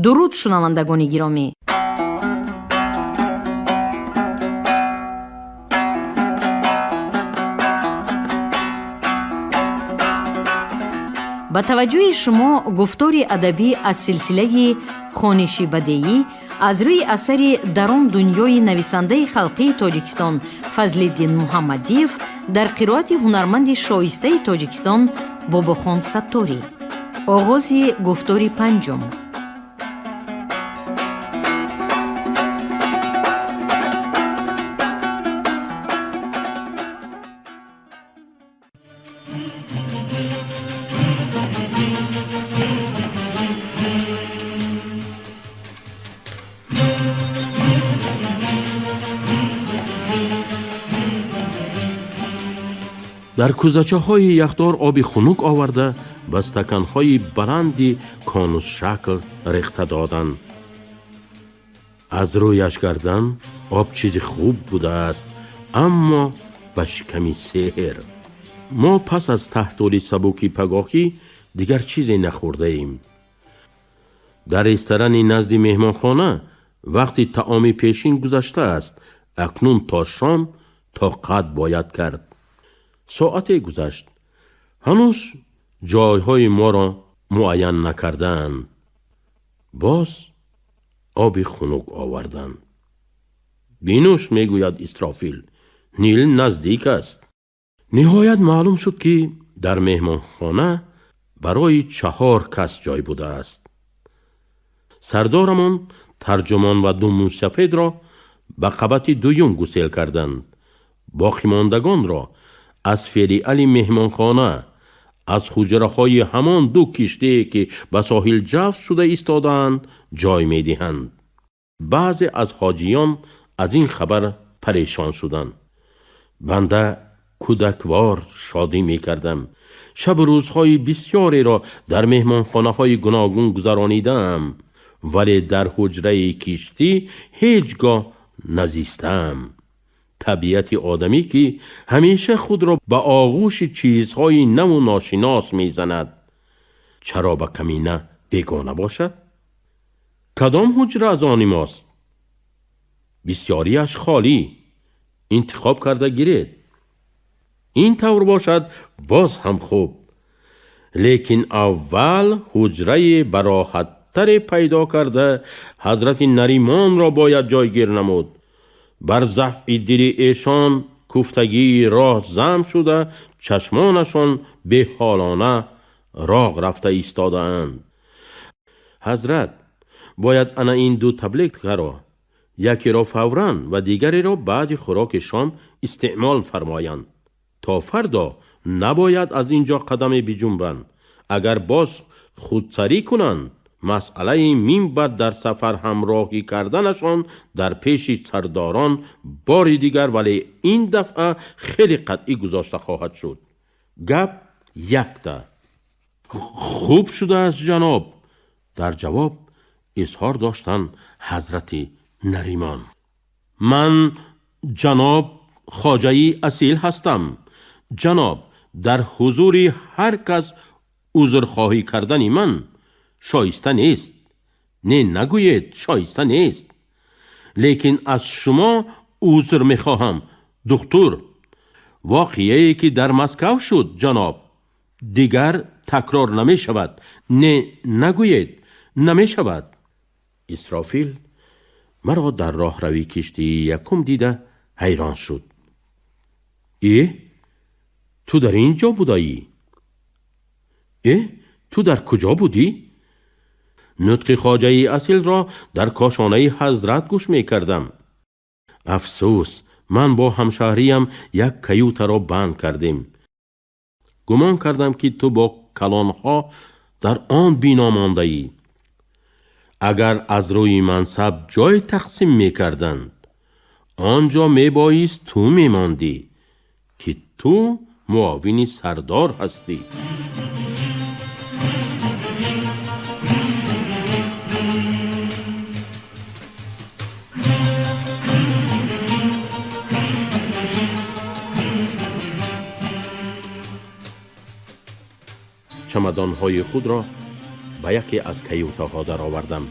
Дуруд, шунавандагони гиромӣ! Ба таваҷҷӯҳи шумо гуфтори адабӣ аз силсилаи хониши бадеӣ аз рӯи асари «Дар он дунёи» нависандаи халқии Тоҷикистон Фазлиддин Муҳаммадиев дар қироати ҳунарманди шоистаи Тоҷикистон Бобохон Сатторӣ. Оғози гуфтори панҷум. Дар кӯзачаҳои яхдор оби хунук оварда, ба стаканҳои баланди конусшакл рехта доданд. Аз рӯяш гардан об чизи хуб будааст, аммо ба шиками сеҳр. Мо пас аз таҳтули сабуки пагоҳӣ дигар чизе нахӯрдаем. Дар ресторани назди меҳмонхона вақти таоми пешин гузаштааст. Акнун то шом тоқат бояд кард. Соате гузашт, ҳанӯз ҷойҳои моро муайян накардаанд. Боз оби хунук оварданд. Бинӯш, мегӯяд Исрофил, Нил наздик аст. Ниҳоят маълум шуд, ки дар меҳмонхона барои 4 кас ҷой будааст. Сардорамон тарҷумон ва ду мусафедро ба қабати дуюм гусел карданд. Боқимондагонро аз фериали меҳмонхона, аз ҳуҷраҳои ҳамон ду киштие, ки ба соҳил ҷафт шуда истодаанд, ҷой медиҳанд. Баъзе аз ҳоҷиён аз ин хабар парешон шуданд. Банда кӯдаквор шодӣ мекардам. Шабу рӯзҳои бисёреро дар меҳмонхонаҳои гуногун гузаронидаам, вале дар ҳуҷраи киштӣ ҳеҷ гоҳ назистаам. Табиати одамӣ, ки ҳамеша худро ба оғӯши чизҳои наву ношинос мезанад, чаро ба камина бегона бошад? Кадом ҳуҷра аз они мост? Бисёриаш холӣ. Интихоб карда гиред. Ин тавр бошад, боз ҳам хуб. Лекин аввал ҳуҷраи бароҳаттаре пайдо карда, ҳазрати Наримонро бояд ҷойгир намуд. Бар зафъи дили эшон куфтагии роҳ зам шуда, чашмонашон беҳолона роғ рафта истодаанд. Ҳазрат, бояд ана ин ду таблеткаро, якеро фавран ва дигареро баъди хӯроки шом истеъмол фармоянд. То фардо набояд аз ин ҷо қадаме биҷунбанд. Агар боз худсарӣ кунанд, масъалаи минбаъд дар сафар ҳамроҳӣ карданашон дар пеши сардорон бори дигар, вале ин дафъа хеле қатъӣ гузошта хоҳад шуд. Гап якта. Хуб шудааст, ҷаноб, дар ҷавоб изҳор доштанд ҳазрати Наримон. Ман ҷаноб хоҷаи асил ҳастам. Ҷаноб, дар ҳузури ҳар кас узрхоҳӣ кардани ман шоиста нест. Не, нагӯед, шоиста нест. Лекин аз шумо узр мехоҳам, духтур. Воқеае, ки дар Москав шуд, ҷаноб, дигар такрор намешавад. Не, нагӯед, намешавад. Исрофил маро дар роҳрави киштии якум дида ҳайрон шуд. Э, ту дар ин ҷо будаӣ? Э, ту дар куҷо будӣ? Нутқи хоҷаи асилро дар кошонаи ҳазрат гӯш мекардам. Афсӯс, ман бо ҳамшаҳриям як каютаро банд кардем. Гумон кардам, ки ту бо калонҳо дар он бино мондаӣ. Агар аз рӯи мансаб ҷой тақсим мекарданд, он ҷо мебоист ту мемондӣ, ки ту муовини сардор ҳастӣ. Чамадонҳои худро ба яке аз каютаҳо даровардам.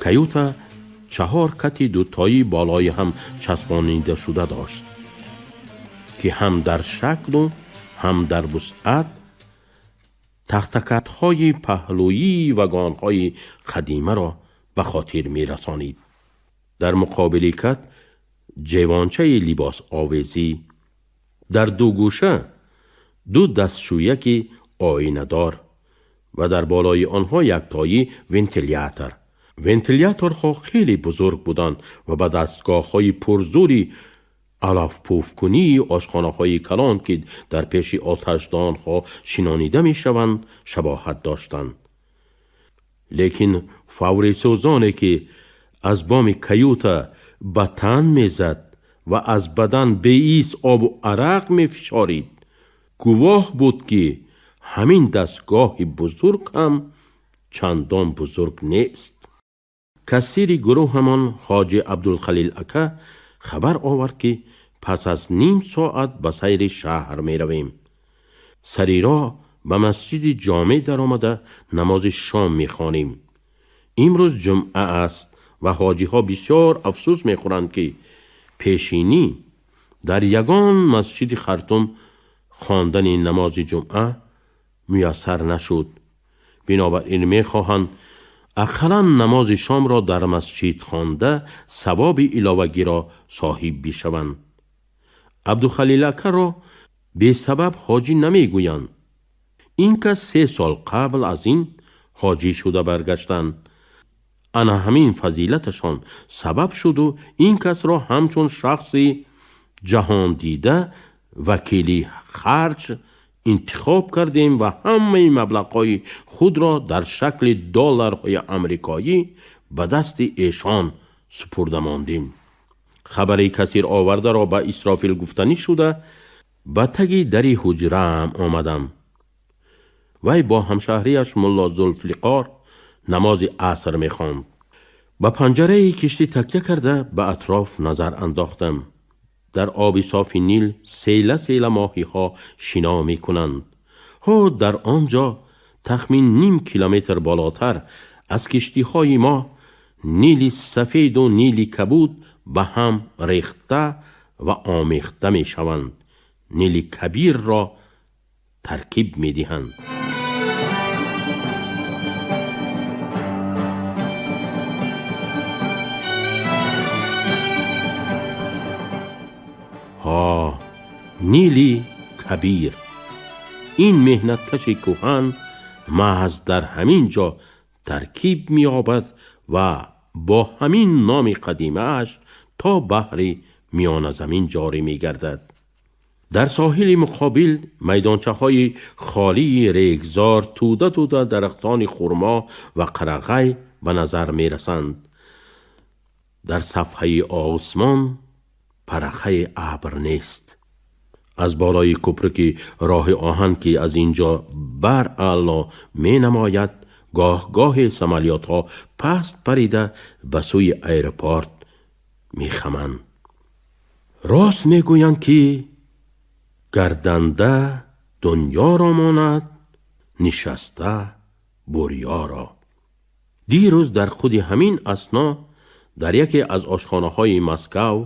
Каюта 4 кати дутоӣ болои ҳам часпонида шуда дошт, ки ҳам дар шаклу ҳам дар вусъат тахтакатҳои паҳлӯии вагонҳои қадимаро ба хотир мерасонид. Дар муқобили кат ҷевончаи либосовезӣ, дар ду гӯша ду дастшӯяки оинадор ва дар болои онҳо яктоӣ вентилятор. Вентиляторҳо хеле бузург буданд ва ба дастгоҳҳои пурзури алафпуфкунии ошхонаҳои калон, ки дар пеши оташдонҳо шинонида мешаванд, шабоҳат доштанд. Лекин фаврисӯзоне, ки аз боми каюта ба тан мезад ва аз бадан беис обу арақ мефишорид, гувоҳ буд, ки ҳамин дастгоҳи бузург ҳам чандон бузург нест. Кассири гурӯҳамон Ҳоҷи Абдулхалил ака хабар овард, ки пас аз ним соат ба сайри шаҳр меравем. Сари роҳ ба масҷиди ҷомеъ даромада намози шом мехонем. Имрӯз ҷумъа аст ва ҳоҷиҳо бисёр афсӯс мехӯранд, ки пешинӣ дар ягон масҷиди Хартум хондани намози ҷумъа муяссар нашуд. Бинобар ин мехоҳанд ақаллан намози шомро дар масҷид хонда савоби иловагиро соҳиб бишаванд. Абдухалил акаро бесабаб ҳоҷӣ намегӯянд. Ин кас 3 сол қабл аз ин ҳоҷӣ шуда баргаштанд. Ана ҳамин фазилаташон сабаб шуду ин касро ҳамчун шахси ҷаҳондида вакили харҷ интихоб кардем ва ҳамаи маблағҳои худро дар шакли долларҳои амрикоӣ ба дасти эшон супурда мондем. Хабари касир овардаро ба Исрофил гуфтанӣ шуда ба таги дари ҳуҷраам омадам. Вай бо ҳамшаҳрияш Мулло Зулфиқор намози аср мехонд. Ба панҷараи киштӣ такя карда ба атроф назар андохтам. Дар оби софи Нил сейла сейла моҳиҳо шино мекунанд. Ҳо, дар он ҷо тахмин ним километр болотар аз киштиҳои мо Нили сафеду Нили кабуд ба ҳам рехта ва омехта мешаванд. Нили кабирро таркиб медиҳанд. Ҳо, Нили Кабир. Ин меҳнаткаши кӯҳан маҳз дар ҳамин ҷо таркиб меёбад ва бо ҳамин номи қадимааш то баҳри миёназамин ҷорӣ мегардад. Дар соҳили муқобил майдончаҳои холии регзор тӯда тӯда дарахтони хурмо ва қарағай ба назар мерасанд. Дар сафҳаи осмон парахаи абр нест. Аз болои кӯпруки роҳи оҳан, ки аз ин ҷо бар аъло менамояд, гоҳ-гоҳе самолётҳо паст парида ба сӯи аэропорт мехаманд. Рост мегӯянд, ки гарданда дунёро монад, нишаста бурёро. Дирӯз дар худи ҳамин асно дар яке аз ошхонаҳои Москав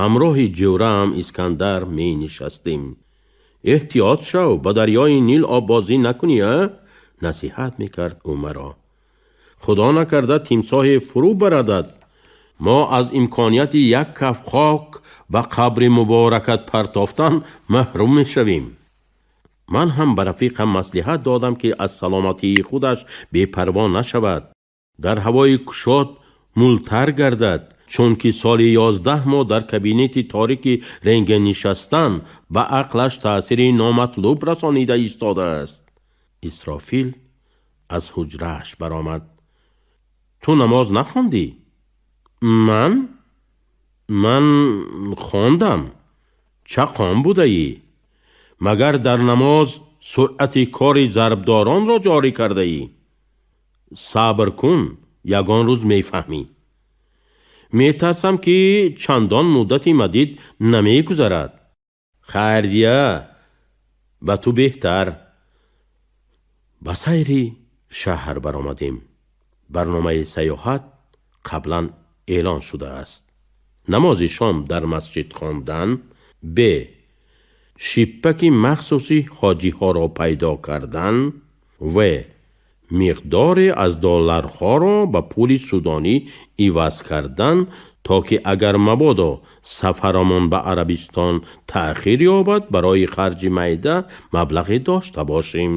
ҳамроҳи ҷӯраам Искандар менишастем. Эҳтиёт шав, ба дарёи Нил оббозӣ накунӣ, а? Насиҳат мекард ӯ маро. Худо накарда тимсоҳе фурӯ барадад. Мо аз имконияти як каф хок ба қабри муборакат партофтан маҳрум мешавем. Ман ҳам ба рафиқам маслиҳат додам, ки аз саломатии худаш бепарво нашавад, дар ҳавои кушод мултар гардад, чунки соли 11 моҳ дар кабинети торики рентген нишастан ба ақлаш таъсири номатлуб расонида истодааст. Исрофил аз ҳуҷрааш баромад. Ту намоз нахондӣ? Ман? Ман хондам. Чақон будаӣ? Магар дар намоз суръати кори зарбдоронро ҷорӣ кардаӣ? Сабр кун, ягон рӯз мефаҳмӣ. Метарсам, ки чандон муддати мадид намегузарад. Хайрдия, ба ту беҳтар. Ба сайри шаҳр баромадем. Барномаи сайёҳат қаблан эълон шудааст. Намози шом дар масҷид хондан. Б. Шиппаки махсуси ҳоҷиҳоро пайдо кардан. В. Миқдоре аз долларҳоро ба пули судонӣ иваз кардан, то ки агар мабодо сафарамон ба Арабистон таъхир ёбад, барои харҷи майда маблағе дошта бошем.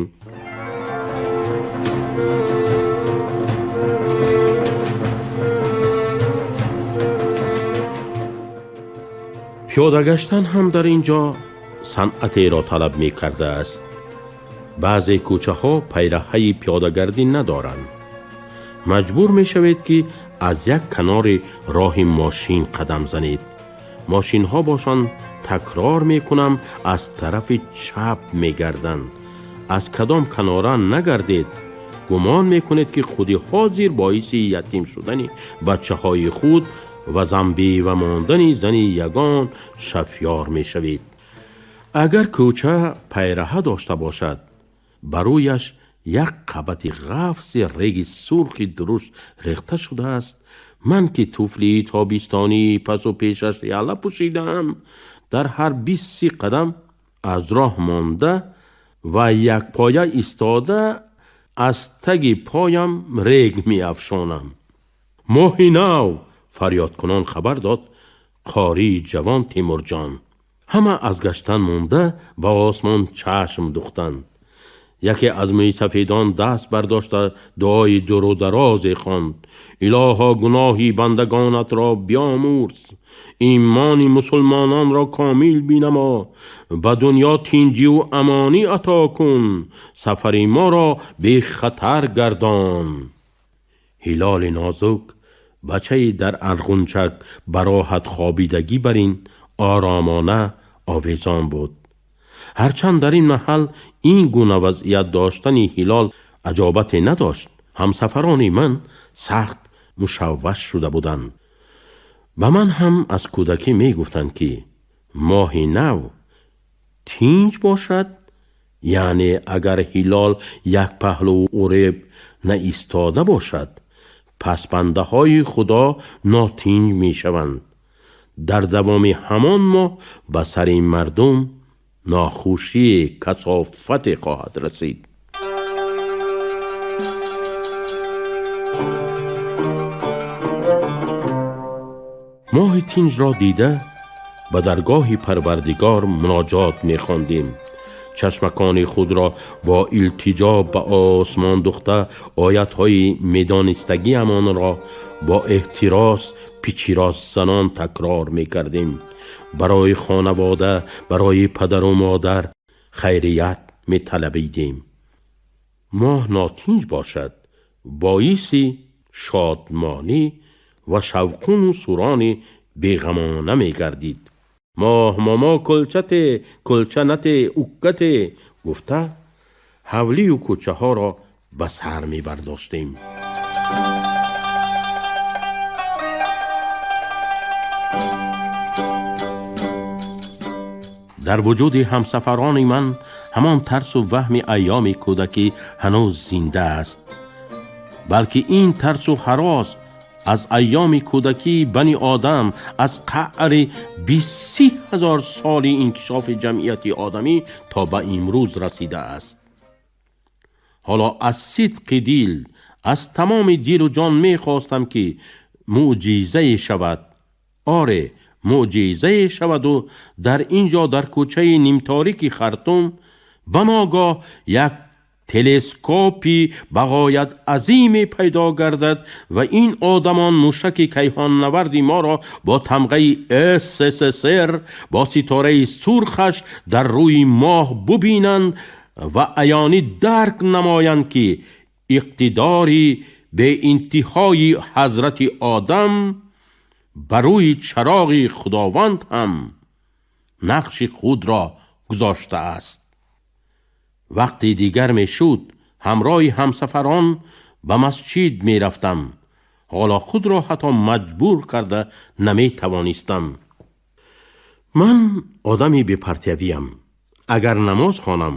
Пиёда гаштан ҳам дар ин ҷо санъатеро талаб мекардааст. Баъзе кӯчаҳо пайраҳаи пиёдагардӣ надоранд. Маҷбур мешавед, ки аз як канори роҳи мошин қадам занед. Мошинҳо бошанд, такрор мекунам, аз тарафи чап мегарданд. Аз кадом канора нагардед, гумон мекунед, ки худи ҳозир боиси ятим шудани бачаҳои худ ва занбева мондани зани ягон шафёр мешавед. Агар кӯча пайраҳа дошта бошад, ба рӯяш як қабати ғафси реги сурхи дурушт рехта шудааст. Ман ки туфлии тобистонии пасу пешаш яла пӯшидаам, дар ҳар 20-30 қадам аз роҳ монда ва якпоя истода аз таги поям рег меафшонам. Моҳи нав! Фарёдкунон хабар дод қории ҷавон Темурҷон. Ҳама аз гаштан монда ба осмон чашм духтанд. Яке аз мӯйсафедон даст бардошта дуои дуру дарозе хонд. Илоҳо, гуноҳи бандагонатро биомӯрз, имони мусулмононро комил бинамо, ба дунё тинҷиву амонӣ ато кун, сафари моро бехатар гардон. Ҳилоли нозук, бачаи дар арғунчак ба роҳат хобидагӣ бар ин оромона овезон буд. Ҳарчанд дар ин маҳал ин гуна вазъият доштани ҳилол аҷобате надошт, ҳамсафарони ман сахт мушавваш шуда буданд. Ба ман ҳам аз кӯдакӣ мегуфтанд, ки моҳи нав тинҷ бошад, яъне агар ҳилол як паҳлӯ уреб наистода бошад, пас бандаҳои Худо нотинҷ мешаванд. Дар давоми ҳамон моҳ ба сари мардум нохушии касофате хоҳад расид. Моҳи тинҷро дида ба даргоҳи Парвардигор муноҷот мехондем. Чашмакони худро бо илтиҷо ба осмон духта, оятҳои медонистагиамонро бо эҳтирос пичирос занон такрор мекардем. Барои хонавода, барои падару модар хайрият металабидем. Моҳ нотинҷ бошад, боиси шодмонӣ ва шавқуну сурони беғамона мегардид. Моҳ момо кулчате, кулчанате, уккате гуфта ҳавлию кӯчаҳоро ба сар мебардоштем. Дар вуҷуди ҳамсафарони ман ҳамон тарсу ваҳми айёми кӯдакӣ ҳанӯз зинда аст, балки ин тарсу ҳарос аз айёми кӯдакии бани одам, аз қаъри 20-30 ҳазор соли инкишофи ҷамъияти одамӣ то ба имрӯз расидааст. Ҳоло аз сидқи дил, аз тамоми дилу ҷон мехостам, ки мӯъҷизае шавад. Оре, мӯъҷизае шаваду дар ин ҷо, дар кӯчаи нимторики Хартум, ба ногоҳ як телескопи бағоят азиме пайдо гардад ва ин одамон мушаки кайҳоннаварди моро бо тамғаи СССР, бо ситораи сурхаш дар рӯи моҳ бубинанд ва аёнӣ дарк намоянд, ки иқтидори беинтиҳои ҳазрати Одам ба рӯи чароғи Худованд ҳам нақши худро гузоштааст. Вақти дигар мешуд, ҳамроҳи ҳамсафарон ба масҷид мерафтам. Ҳоло худро ҳатто маҷбур карда наметавонистам. Ман одами бепартиявиям. Агар намоз хонам,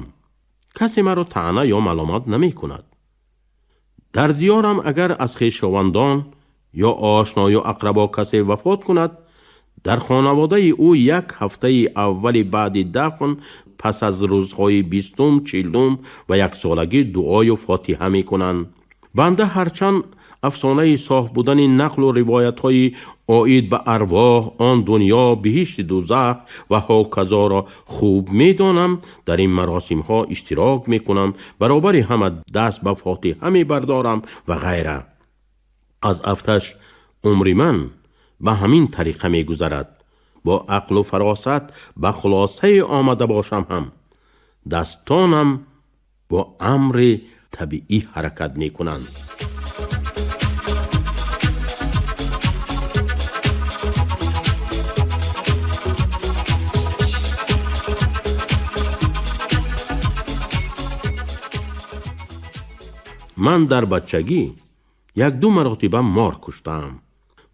касе маро таъна ё маломат намекунад. Дар диёрам агар аз хешовандон Ё ошно ё ақрабо касе вафот кунад, дар хонаводаи ӯ як ҳафтаи аввали баъди дафн пас аз рӯзҳои 20-ум, 40-ум ва яксолагӣ дуою фотиҳа мекунанд. Банда ҳарчанд афсонаи соф будани нақлу ривоятҳои оид ба арвоҳ, он дунё, биҳишти дузах ва ҳоказоро хуб медонам, дар ин маросимҳо иштирок мекунам, баробари ҳама даст ба фотиҳа мебардорам ва ғайра. Аз афташ умри ман ба ҳамин тариқа мегузарад. Бо ақлу фаросат ба хулосае омада бошам ҳам, дастонам бо амри табиӣ ҳаракат мекунанд. Ман дар бачагӣ як-ду маротиба мор куштаам.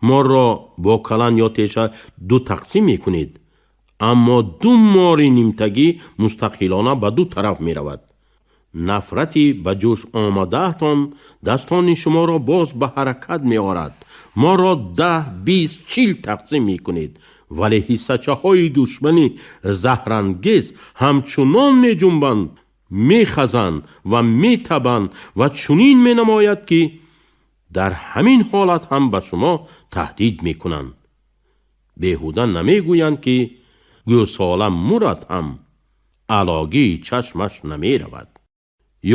Морро бо калан ё теша ду тақсим мекунед, аммо ду мори нимтагӣ мустақилона ба ду тараф меравад. Нафрати ба ҷӯш омадаатон дастони шуморо боз ба ҳаракат меорад. Морро 10, 20, 40 тақсим мекунед, вале ҳиссачаҳои душмани заҳрангез ҳамчунон меҷунбанд, мехазанд ва метабанд ва чунин менамояд, ки дар ҳамин ҳолат ҳам ба шумо таҳдид мекунанд. Беҳуда намегӯянд, ки гӯсола мурад ҳам алогии чашмаш намеравад.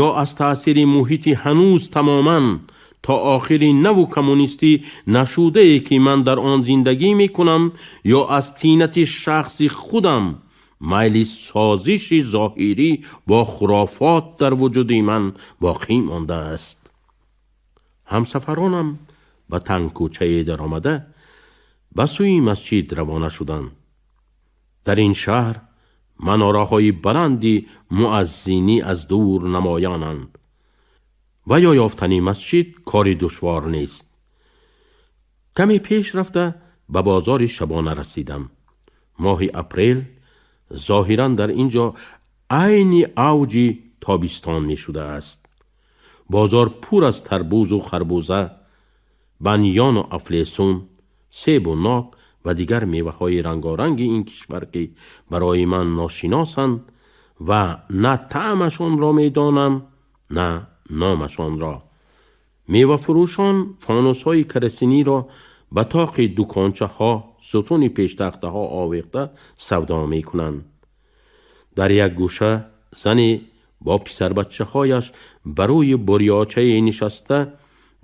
Ё аз таъсири муҳити ҳанӯз тамоман то охири наву коммунистӣ нашудае, ки ман дар он зиндагӣ мекунам, ё аз тинати шахси худам майли созиши зоҳирӣ бо хурофот дар вуҷуди ман боқӣ мондааст. Ҳамсафаронам ба тангкӯчае даромада ба сӯи масҷид равона шуданд. Дар ин шаҳр манораҳои баланди муаззинӣ аз дур намоёнанд ва ё ёфтани масҷид кори душвор нест. Каме пеш рафта ба бозори шабона расидам. Моҳи апрел зоҳиран дар ин ҷо айни авҷи тобистон мешудааст. Бозор пур аз тарбузу харбуза, банёну афлесун, себу нок ва дигар меваҳои рангоранги ин кишвар, ки барои ман ношиносанд ва на таъмашонро медонам, на номашонро. Мевафурӯшон фонусҳои керосиниро ба тоқи дукончаҳо, сутуни пештахтаҳо овехта савдо мекунанд. Дар як гӯша зане бо писарбачаҳояш ба рӯи бурёчае нишаста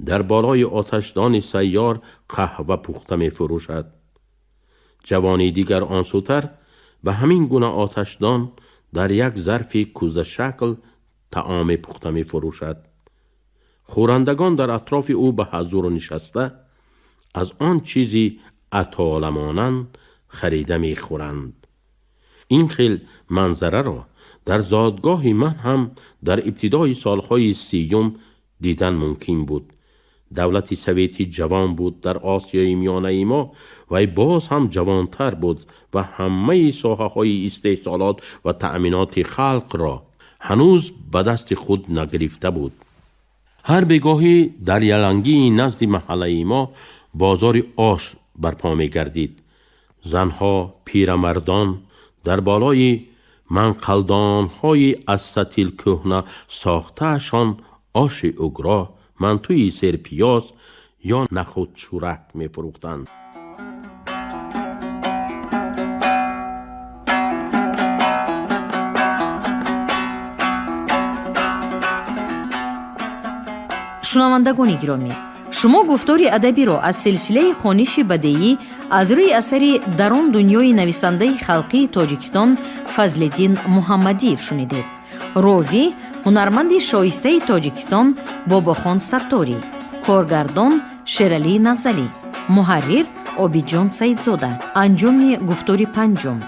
дар болои оташдони сайёр қаҳва пухта мефурӯшад. Ҷавони дигар он сӯтар ба ҳамин гуна оташдон дар як зарфи кӯзашакл таоме пухта мефурӯшад. Хӯрандагон дар атрофи ӯ ба ҳазуру нишаста аз он чизи атоламонанд харида мехӯранд. Ин хел манзараро дар зодгоҳи ман ҳам дар ибтидои солҳои 30-ум дидан мумкин буд. Давлати советӣ ҷавон буд дар Осиёи Миёнаи мо, вай боз ҳам ҷавонтар буд ва ҳамаи соҳаҳои истеҳсолот ва таъминоти халқро ҳанӯз ба дасти худ нагирифта буд. Ҳар бегоҳӣ дар ялангии назди маҳаллаи мо бозори ош барпо мегардид. Занҳо, пирамардон дар болои манқалдонҳои аз сатил кӯҳна сохтаашон оши угро, мантуи серпиёз ё нахудшӯрак мефурӯхтанд. Шунавандагони гиромӣ, шумо гуфтори адабиро аз силсилаи хониши бадеӣ аз рӯи асари «Дар он дунёи» нависандаи халқии Тоҷикистон Фазлиддин Муҳаммадиев шунидед. Ровӣ ҳунарманди шоистаи Тоҷикистон Бобохон Сатторӣ, коргардон Шералӣ Нағзалӣ, муҳаррир Обидҷон Саидзода. Анҷоми гуфтори панҷум.